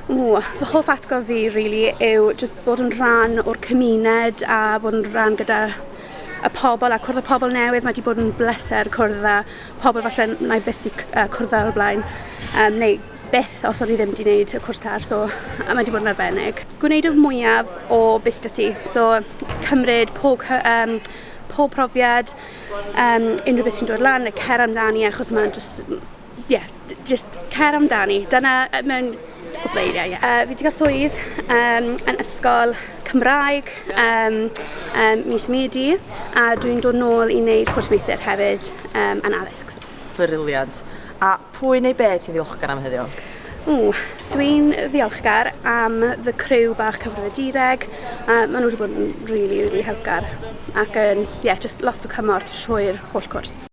Ww, fy hoff atgof fi really yw just bod yn rhan o'r cymuned a bod yn rhan gyda y pobl a cwrdd â pobl newydd. Mae wedi bod yn bleser cwrdd â pobl falle na i byth 'di cwrdd â o'r blaen, neu byth os o'n i ddim wedi gwneud y cwrs tar, so a mae wedi bod yn arbennig. Gwneud y mwyaf o beth 'da ti, so cymryd pob profiad, unrhyw beth sy'n dod lan, cer amdani, achos mae'n just, yeah, just cer amdani. Dyna mewn cwpl o eiriau, ie. Fi wedi cael swydd yn ysgol Cymraeg mis Medi, a dwi'n dod nôl i wneud cwrs meistr hefyd yn addysg. Brilliant. A pwy neu be ti'n ddiolchgar am heddiw? Ww, dwi'n ddiolchgar am fy criw bach cyfrifiadureg. Maen nhw wedi bod yn really, really helpgar ac yn, yeah, just lot o cymorth trwy'r holl cwrs.